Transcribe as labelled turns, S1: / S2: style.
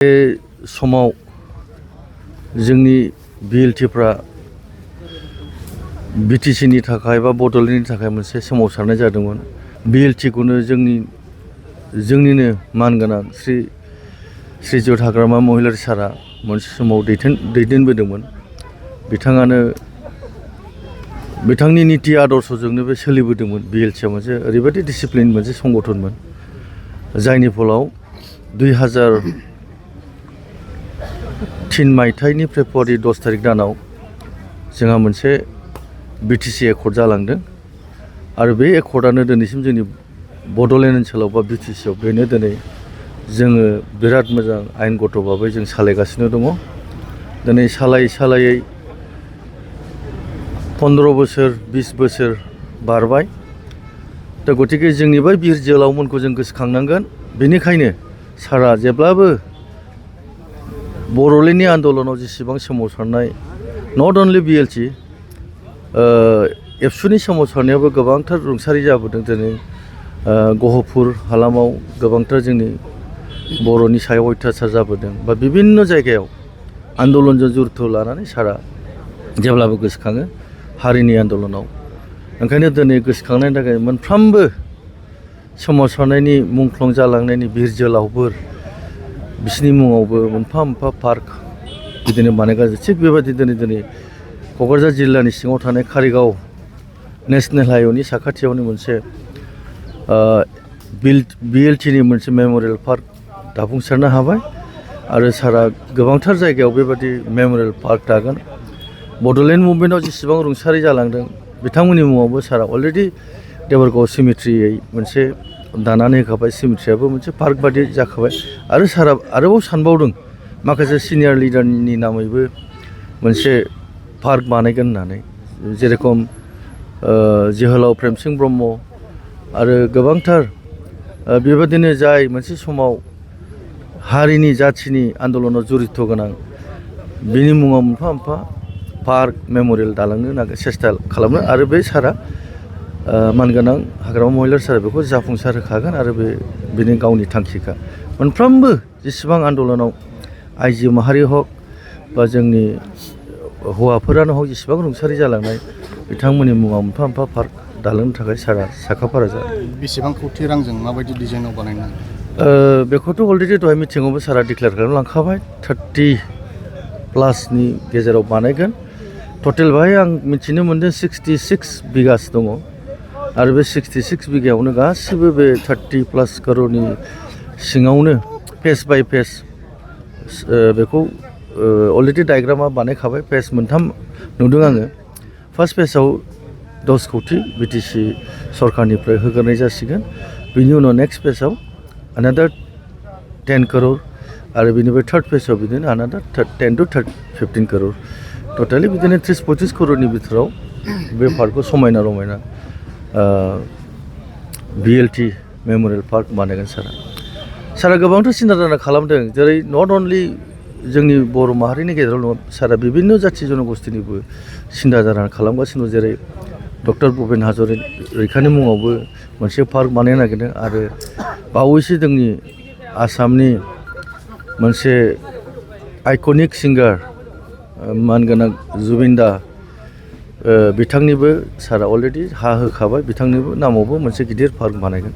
S1: बे समाव जोंनि बिएलटिफ्रा बिटिसिनि थाखाय बा बड'लेण्डनि थाखाय मोनसे सोमावसारनाय जादोंमोन। बिएलटिखौनो जोंनिनो मानगोनां श्रीजुत हाग्रामा महिलारी सारा मोनसे समाव दैदेनबोदोंमोन। बिथाङानो बिथांनि नीति आदर्शजोंनो बे सोलिबोदोंमोन। बिएलटिआ मोनसे ओरैबायदि डिसिप्लिन मोनसे संगठनमोन, जायनि फलाव 2003 मायथाइनि फेब्रुवारि 10 तारिख दानाव जोंहा मोनसे बिटिसि एकर्ड जालांदों आरो बे एकर्डआनो दिनैसिम जोंनि बड'लेण्ड ओनसोलाव बा बिटिसिआव बेनो दिनै जोङो बिराद मोजां आयेनगत भाबै जों सालायगासिनो दङ। दिनै सालायै 15 बोसोर 20 बोसोर बारबाय। दा गतिके जोंनि बै बिर जोहोलावमोनखौ जों गोसोखांनांगोन। बेनिखायनो सारा जेब्लाबो बड'लेण्डनि आन्दलनाव जेसेबां सोमावसारनाय, नट अनलि बिएलटि, एबसुनि सोमावसारनायावबो गोबांथार रुंसारि जाबोदों। दिनै गहपुर हालामाव गोबांथार जोंनि बर'नि सायाव अयथासार जाबोदों बा बिभिन्न जायगायाव आन्दलनजों जुरित लानानै सारा जेब्लाबो गोसोखाङो हारिनि आन्दलनाव। ओंखायनो दिनै गोसोखांनायनि थाखाय मोनफ्रोमबो सोमावसारनायनि मुंख्लं जालांनायनि बिर जोहोलावफोर बिसोरनि मुङावबो मोनफा मोनफा पार्क बिदिनो बानायगासिनो। थिग बेबायदि दिनै क'क्राझार जिल्लानि सिङाव थानाय कारिगाव नेसनेल हाइवेनि साखाथियावनो मोनसे बिएलटिनि मोनसे मेम'रियेल पार्क दाफुंसारनो हाबाय आरो सारा गोबांथार जायगायाव बेबायदि मेम'रियेल पार्क दागोन। बड'लेण्ड मुभमेन्टआव जेसेबां रुंसारि जालांदों बिथांमोननि मुङावबो सारा अलरेडि देबरगाव सिमेट्रियै मोनसे दानानै होखाबाय। सिमेट्रियाबो मोनसे पार्क बादि जाखाबाय आरो सारा आरोबाव सानबावदों माखासे सिनियर लिडारनि नामैबो मोनसे पार्क बानायगोन होननानै, जेरेखम जोहोलाव प्रेमसिं ब्रह्म आरो गोबांथार बेबादिनो जाय मोनसे समाव हारिनि जाथिनि आन्दलनाव जुरित गोनां, बिनि मुङाव मोनफा मोनफा पार्क मेम'रियेल दालांनो सेस्था खालामनो आरो बे सारा मानगोनां हाग्रामा महिलारी सारा बेखौ जाफुंसार होखागोन आरो बेनि गावनि थांखिखा। मोनफ्रोमबो जेसेबां आन्दलनाव आइजो माहारि हक बा जोंनि हौवाफोरानो हक जेसेबां रुंसारि जालांनाय बिथांमोननि मुङाव मोनफा मोनफा पार्क दालांनो थाखाय सारा साखाफारा जादों।
S2: बेसेबां खौथि रांजों माबायदि डिजाइनाव बानायनाय?
S1: बेखौथ' अलरेडि दहाय मिटिङावबो सारा डिक्लेयार खालामलांखाबाय। 30+ गेजेराव बानायगोन। टटेल बाहाय आं मिथिनो मोन्दों 66 बिगासो दङ आरो बे 66 बिगायावनो गासिबो बे 30+ क'रनि सिङावनो फेस बाय फेस बेखौ अलरेडि डायग्रामा बानायखाबाय। फेस मोनथाम नुदों आङो। फार्स्ट फेसआव 10 कौटि बिटिसि सरकारनिफ्राय होग्रोनाय जासिगोन। बिनि उनाव नेक्स्ट फेसआव अनादार 10 क'रर आरो बिनिफ्राय थार्ड फेसआव बिदिनो अनादार 10 to 15 क'रर। टटेलि बिदिनो 30-35 क'ररनि बिथोराव बे पार्कखौ समायना रमायना बिएलटि मेम'रियेल पार्क बानायगोन सारा गोबांथार सिन्था धारा खालामदों। जेरै नट अनलि जोंनि बर' माहारिनि गेजेराव नङा, सारा बिभिन्न जाथि जनगोष्ठीनिबो सिन्था धारा खालामगासिनो। जेरै डक्टर भुपेन हाज'रिकानि मुङावबो मोनसे पार्क बानायनो नागिरदों आरो बावैसो जोंनि आसामनि मोनसे आइकनिक सिंगार मानगोनां जुबिन दा बिथांनिबो सारा अलरेडि हा होखाबाय। बिथांनिबो नामावबो मोनसे गिदिर पार्क बानायगोन।